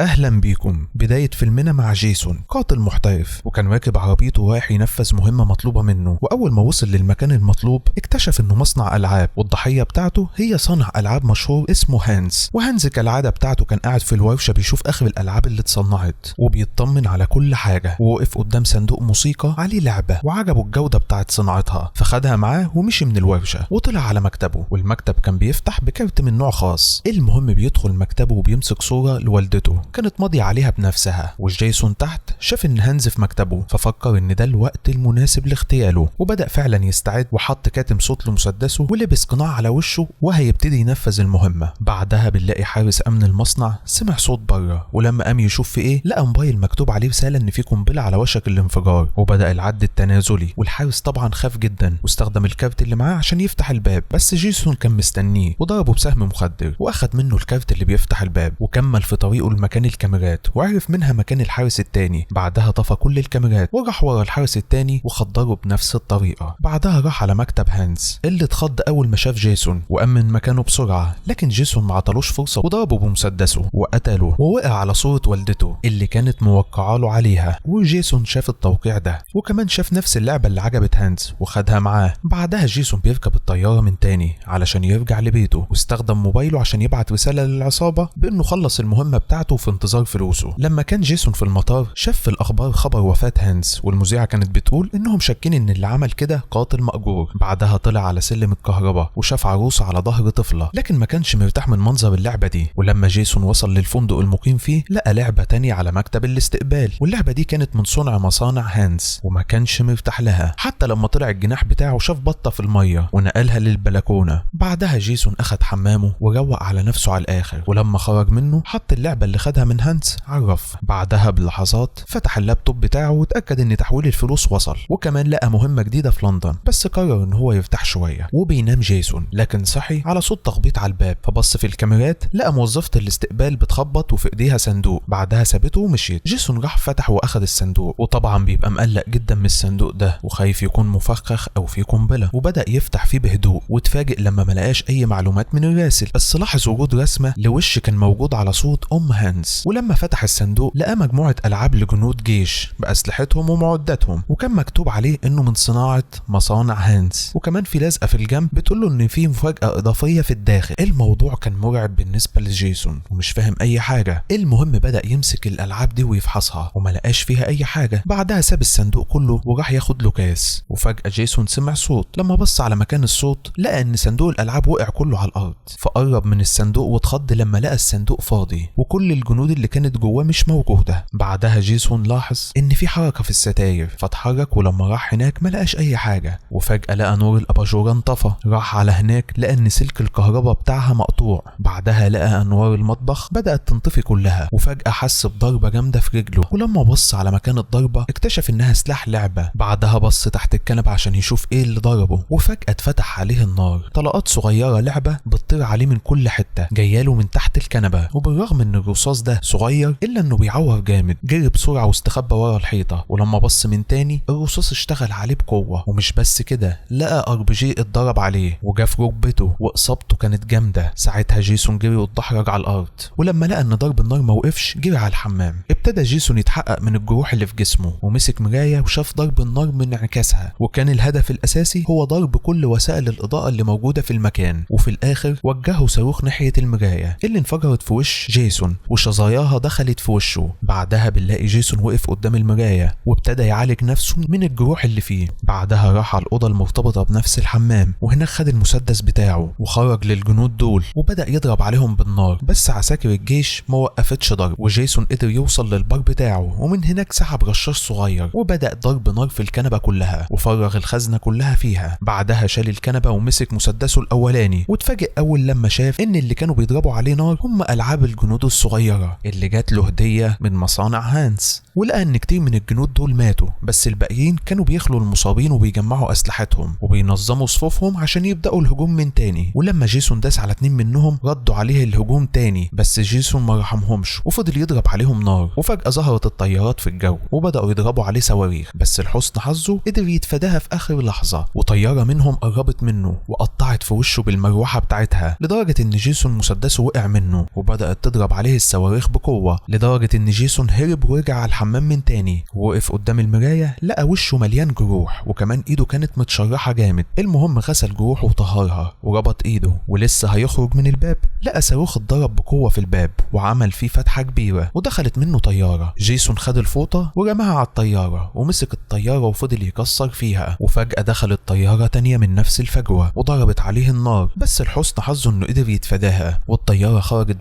اهلا بيكم. بداية فيلمنا مع جيسون قاتل محترف، وكان راكب عربيته ورايح ينفذ مهمة مطلوبة منه. واول ما وصل للمكان المطلوب اكتشف انه مصنع العاب، والضحية بتاعته هي صانع العاب مشهور اسمه هانز. وهانز كالعادة بتاعته كان قاعد في الورشة بيشوف اخر الالعاب اللي اتصنعت وبيطمن على كل حاجة، ووقف قدام صندوق موسيقى عليه لعبة وعجبه الجودة بتاعت صناعتها، فخدها معاه ومشي من الورشة وطلع على مكتبه. والمكتب كان بيفتح بكارت من نوع خاص. المهم بيدخل مكتبه وبيمسك صورة لوالدته كانت ماضية عليها بنفسها. وجيسون تحت شاف ان هانز في مكتبه، ففكر ان ده الوقت المناسب لاغتياله، وبدأ فعلا يستعد وحط كاتم صوت لمسدسه ولبس قناع على وشه وهيبتدي ينفذ المهمة. بعدها بنلاقي حارس امن المصنع سمع صوت بره، ولما قام يشوف في ايه لقى موبايل مكتوب عليه رسالة ان في قنبلة على وشك الانفجار، وبدأ العد التنازلي. والحارس طبعا خاف جدا واستخدم الكارت اللي معاه عشان يفتح الباب، بس جيسون كان مستنيه وضربه بسهم مخدر واخد منه الكارت اللي بيفتح الباب، وكمل في طريقه لمكان الكاميرات وعرف منها مكان الحارس التاني. بعدها طفى كل الكاميرات وراح ورا الحارس التاني وخدره بنفس الطريقة. بعدها راح على مكتب هانز اللي اتخض اول ما شاف جيسون وقام من مكانه بسرعة، لكن جيسون ما عطلوش فرصة وضربه بمسدسه وقتله، ووقع على صورة والدته اللي كانت موقعه له عليها. وجيسون شاف التوقيع ده وكمان شاف نفس اللعبة اللي عجبت هانز وخدها معاه. بعدها جيسون بيركب الطيارة من تاني علشان يرجع لبيته، واستخدم موبايله عشان يبعت رسالة للعصابة بانه خلص المهمة بتاعته في انتظار فلوسه. لما كان جيسون في المطار شاف في الاخبار خبر وفاة هانز، والمذيعة كانت بتقول انهم شاكين ان اللي عمل كده قاتل مأجور. بعدها طلع على سلم الكهرباء وشاف عروسة على ظهر طفلة، لكن ما كانش مرتاح من منظر اللعبة دي. ولما جيسون وصل للفندق المقيم فيه لقى لعبة تانية على مكتب الاستقبال، واللعبة دي كانت من صنع مصانع هانز وما كانش مرتاح لها. حتى لما طلع الجناح بتاعه شاف بطة في المية ونقلها للبلكونة. بعدها جيسون اخد حمامه وروق على نفسه على الاخر، ولما خرج منه حط اللعبة اللي خدها من هانز على الرف. بعدها بلحظات فتح اللابتوب بتاعه واتأكد ان تحويل الفلوس وصل، وكمان لقى مهمة جديدة في لندن، بس قرر ان هو يفتح شوية. وبينام جيسون، لكن صحي على صوت تخبيط على الباب، فبص في الكاميرات لقى موظفة الاستقبال بتخبط وفي ايديها صندوق. بعدها سابته ومشيت. جيسون راح فتح واخد الصندوق، وطبعا بيبقى مقلق جدا من الصندوق ده وخايف يكون مفخخ او فيه قنبلة، وبدأ يفتح فيه بهدوء. واتفاجئ لما ملقاش اي معلومات من الراسل، بس لاحظ وجود رسمة لوش كان موجود على صورة ام هانز. ولما فتح الصندوق لقى مجموعة العاب لجنود جيش باسلحتهم ومعداتهم، وكان مكتوب عليه انه من صناعة مصانع هانز، وكمان في لزقة في الجنب بتقول له ان في مفاجأة اضافية في الداخل. الموضوع كان مرعب بالنسبة لجيسون ومش فاهم اي حاجة. المهم بدأ يمسك الالعاب دي ويفحصها وما لقاش فيها اي حاجة. بعدها ساب الصندوق كله وراح ياخد له كاس، وفجأة جيسون سمع صوت. لما بص على مكان الصوت لقى ان صندوق الالعاب وقع كله على الارض، فقرب من الصندوق واتخض لما لقى الصندوق فاضي وكل الجنود اللي كانت جواه مش موجودة. بعدها جيسون لاحظ ان في حركة في الستاير فاتحرك، ولما راح هناك ما لقاش اي حاجة. وفجأة لقى نور الاباجورة انطفى، راح على هناك لقى ان سلك الكهرباء بتاعها مقطوع. بعدها لقى انوار المطبخ بدأت تنطفي كلها، وفجأة حس بضربة جامدة في رجله، ولما بص على مكان الضربة اكتشف انها سلاح لعبة. بعدها بص تحت الكنبة عشان يشوف ايه اللي ضربه، وفجأة اتفتح عليه النار. طلقات صغيرة لعبة بتطير عليه من كل حتة جاياله من تحت الكنبة، وبالرغم ان الرصاص ده صغير الا انه بيعور جامد. جري بسرعة واستخبى ورا الحيطة، ولما بص من تاني الرصاص اشتغل عليه بقوة. ومش بس كده، لقى RPG اتضرب عليه وجا في ركبته واصابته كانت جامدة. ساعتها جيسون جري واتدحرج على الارض، ولما لقى ان ضرب النار ما وقفش جري على الحمام. ابتدى جيسون يتحقق من الجروح اللي في جسمه، ومسك مراية وشاف ضرب النار من انعكاسها، وكان الهدف الاساسي هو ضرب كل وسائل الاضاءة اللي موجودة في المكان. وفي الاخر وجهوا صاروخ ناحية المراية اللي انفجرت في وش جيسون وشظاياها دخلت في وشه. بعدها بنلاقي جيسون وقف قدام المراية وابتدى يعالج نفسه من الجروح اللي فيه. بعدها راح على الأوضة المرتبطة بنفس الحمام، وهناك خد المسدس بتاعه وخرج للجنود دول وبدأ يضرب عليهم بالنار، بس عساكر الجيش ما وقفتش ضرب، وجيسون قدر يوصل للبار بتاعه، ومن هناك سحب رشاش صغير وبدأ ضرب نار في الكنبة كلها وفرغ الخزنة كلها فيها. بعدها شال الكنبة ومسك مسدسه الأولاني، واتفاجئ أول لما شاف إن اللي كانوا بيضربوا عليه نار هم ألعاب الجنود الصغيرة اللي جات له هدية من مصانع هانز. ولقى إن كتير من الجنود دول ماتوا، بس الباقيين كانوا بيخلوا المصابين وبيجمعوا أسلحتهم وبينظموا صفوفهم عشان يبدأوا الهجوم من تاني. ولما جيسون داس على 2 منهم ردوا عليه الهجوم تاني، بس جيسون ما رحمهمش وفضل يضرب عليهم نار. وفجأة ظهرت الطيارات في الجو وبدأوا يضربوا عليه صواريخ، بس لحسن حظه قدر يتفاداها في آخر لحظة، وطيارة منهم قربت منه وقطعت في وشه بالمروحة بتاعتها لدرجة إن جيسون مسدسه وقع منه وبدأت تضرب عليه الصواريخ. الصواريخ بقوة لدرجة ان جيسون هرب ورجع على الحمام من تاني. ووقف قدام المراية لقى وشه مليان جروح وكمان ايده كانت متشرحة جامد. المهم غسل جروحه وطهرها وربط ايده، ولسه هيخرج من الباب لقى صاروخ اتضرب بقوة في الباب وعمل فيه فتحة كبيرة ودخلت منه طيارة. جيسون خد الفوطة ورماها على الطيارة ومسك الطيارة وفضل يكسر فيها، وفجأة دخلت طيارة تانية من نفس الفجوة وضربت عليه النار، بس لحسن حظه انه قدر يتفاداها والطيارة خرجت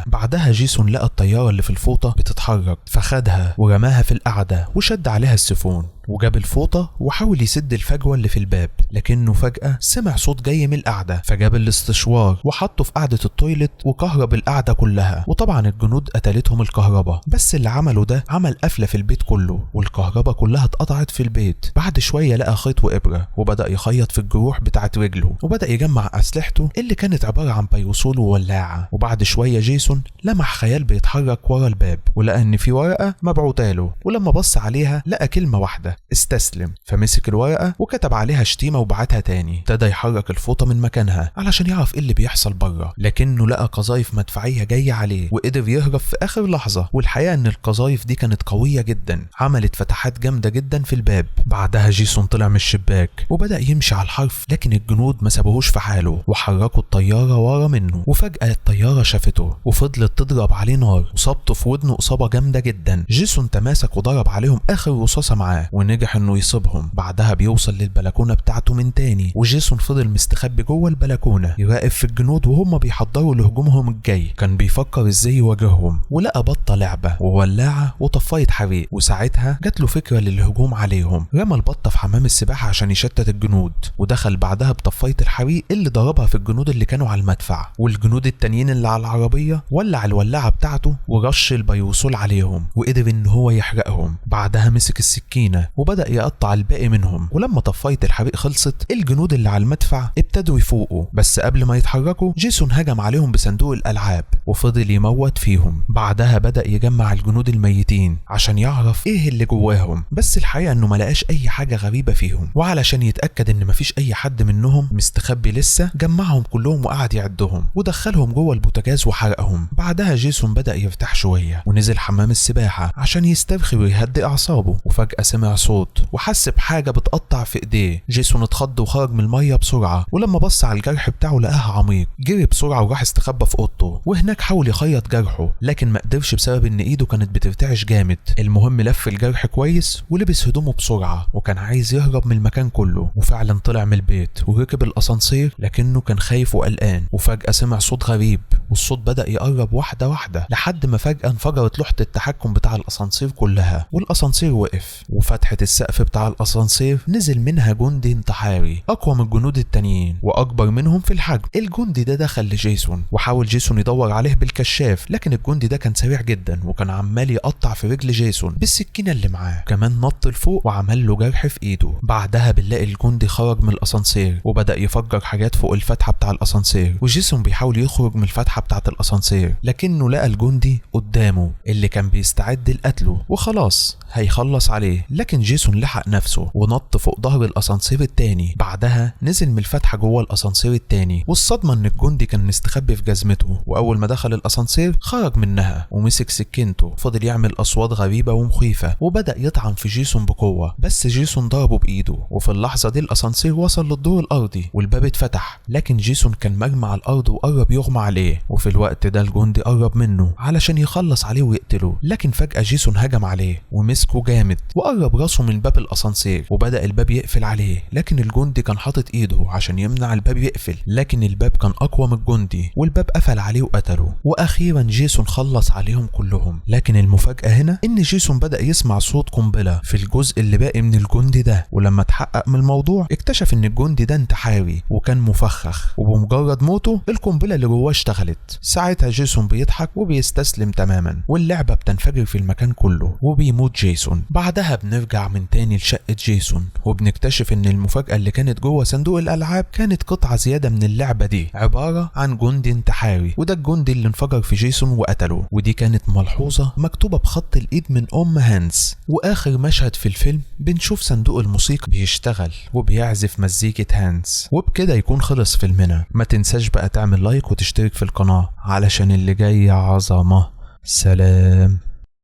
بعدها. جيسون لقى الطيارة اللي في الفوطة بتتحرك فخدها ورماها في القعدة وشد عليها السيفون وجاب الفوطة وحاول يسد الفجوة اللي في الباب، لكنه فجأة سمع صوت جاي من القعدة فجاب الاستشوار وحطه في قعدة ال toilet وكهرب القعدة كلها، وطبعا الجنود قتلتهم الكهرباء، بس اللي عمله ده عمل قفلة في البيت كله والكهرباء كلها اتقطعت في البيت. بعد شوية لقى خيط وإبرة وبدأ يخيط في الجروح بتاعت رجله، وبدأ يجمع أسلحته اللي كانت عبارة عن بيوصول وولاعة. وبعد شوية جيسون لمح خيال بيتحرك ورا الباب ولقى إن في ورقة مبعوتة له، ولما بص عليها لقى كلمة واحدة: استسلم. فمسك الورقة وكتب عليها شتيمة وبعتها تاني. ابتدى يحرك الفوطة من مكانها علشان يعرف ايه اللي بيحصل بره، لكنه لقى قذايف مدفعية جاية عليه وقدر يهرب في آخر لحظة. والحقيقة ان القذايف دي كانت قوية جدا، عملت فتحات جامدة جدا في الباب. بعدها جيسون طلع من الشباك وبدأ يمشي على الحرف، لكن الجنود ما سابوهوش في حاله وحركوا الطيارة ورا منه، وفجأة الطيارة شافته وفضلت تضرب عليه نار وصابته في ودنه إصابة جامدة جدا. جيسون تماسك وضرب عليهم آخر رصاصة معاه ونجح انه يصيبهم. بعدها بيوصل للبلكونه بتاعته من تاني، وجيسون فضل مستخبي جوه البلكونه يراقب في الجنود وهم بيحضروا لهجومهم الجاي. كان بيفكر ازاي يواجههم، ولقى بطه لعبه وولاعه وطفايه حريق، وساعتها جات له فكرة للهجوم عليهم. رمى البطة في حمام السباحة عشان يشتت الجنود، ودخل بعدها بطفايه الحريق اللي ضربها في الجنود اللي كانوا على المدفع والجنود التانيين اللي على العربية. ولع الولاعه بتاعته ورش البيوصول عليهم وقدر ان هو يحرقهم. بعدها مسك السكينة وبدأ يقطع الباقي منهم، ولما طفاية الحريق خلصت الجنود اللي على المدفع ابتدوا يفوقوا، بس قبل ما يتحركوا جيسون هجم عليهم بصندوق الألعاب وفضل يموت فيهم. بعدها بدأ يجمع الجنود الميتين عشان يعرف ايه اللي جواهم، بس الحقيقة انه ما لقاش اي حاجة غريبة فيهم، وعلشان يتأكد ان مفيش اي حد منهم مستخبي لسه جمعهم كلهم وقعد يعدهم ودخلهم جوه البوتاجاز وحرقهم. بعدها جيسون بدأ يرتاح شوية ونزل حمام السباحة عشان يسترخي ويهدئ أعصابه، وفجأة سمع صوت وحس بحاجة بتقطع في ايديه. جيسون اتخض وخرج من المية بسرعة، ولما بص على الجرح بتاعه لقاه عميق. جري بسرعة وراح استخبى في اوضته، وهناك حاول يخيط جرحه لكن ما قدرش بسبب ان ايده كانت بترتعش جامد. المهم لف الجرح كويس ولبس هدومه بسرعة، وكان عايز يهرب من المكان كله، وفعلا طلع من البيت وركب الاسانسير، لكنه كان خايف وقلقان. وفجأة سمع صوت غريب، والصوت بدأ يقرب واحدة واحدة لحد ما فجأة انفجرت لوحة التحكم بتاع الاسانسير كلها والاسانسير وقف، وفتحة السقف بتاع الاسانسير نزل منها جندي انتحاري اقوى من الجنود التانيين واكبر منهم في الحجم. الجندي ده دخل لجيسون وحاول جيسون يدور عليه بالكشاف، لكن الجندي ده كان سريع جدا وكان عمال يقطع في رجل جيسون بالسكينة اللي معاه، كمان نط لفوق وعمل له جرح في ايده. بعدها بنلاقي الجندي خرج من الاسانسير وبدأ يفجر حاجات فوق الفتحة بتاع الاسانسير، وجيسون بيحاول يخرج من الفتحة بتاعه الاسانسير، لكنه لقى الجندي قدامه اللي كان بيستعد لقتله وخلاص هيخلص عليه، لكن جيسون لحق نفسه ونط فوق ظهر الاسانسير التاني. بعدها نزل من الفتحة جوه الاسانسير التاني، والصدمه ان الجندي كان مستخبي في جزمته، واول ما دخل الاسانسير خرج منها ومسك سكينته، فضل يعمل اصوات غريبة ومخيفه وبدا يطعن في جيسون بقوة، بس جيسون ضربه بايده. وفي اللحظة دي الاسانسير وصل للدور الارضي والباب اتفتح، لكن جيسون كان مرمي على الارض وقرب يغمى عليه. وفي الوقت ده الجندي قرب منه علشان يخلص عليه ويقتله، لكن فجاة جيسون هجم عليه ومسكه جامد وقرب راسه من باب الاسانسير وبدا الباب يقفل عليه، لكن الجندي كان حاطط ايده عشان يمنع الباب يقفل، لكن الباب كان اقوى من الجندي والباب قفل عليه وقتله. واخيرا جيسون خلص عليهم كلهم، لكن المفاجاة هنا ان جيسون بدا يسمع صوت قنبلة في الجزء اللي باقي من الجندي ده، ولما اتحقق من الموضوع اكتشف ان الجندي ده انتحاري وكان مفخخ، وبمجرد موته القنبلة اللي جواه اشتغلت. ساعتها جيسون بيضحك وبيستسلم تماما، واللعبة بتنفجر في المكان كله وبيموت جيسون. بعدها بنرجع من تاني لشقه جيسون، وبنكتشف ان المفاجاة اللي كانت جوه صندوق الالعاب كانت قطعه زيادة من اللعبة دي، عبارة عن جندي انتحاري، وده الجندي اللي انفجر في جيسون وقتله، ودي كانت ملحوظة مكتوبة بخط الايد من ام هانس. واخر مشهد في الفيلم بنشوف صندوق الموسيقى بيشتغل وبيعزف مزيكة هانس، وبكده يكون خلص فيلمنا. ما تنساش بقى تعمل like وتشترك في القناة علشان اللي جاي عظمه. سلام.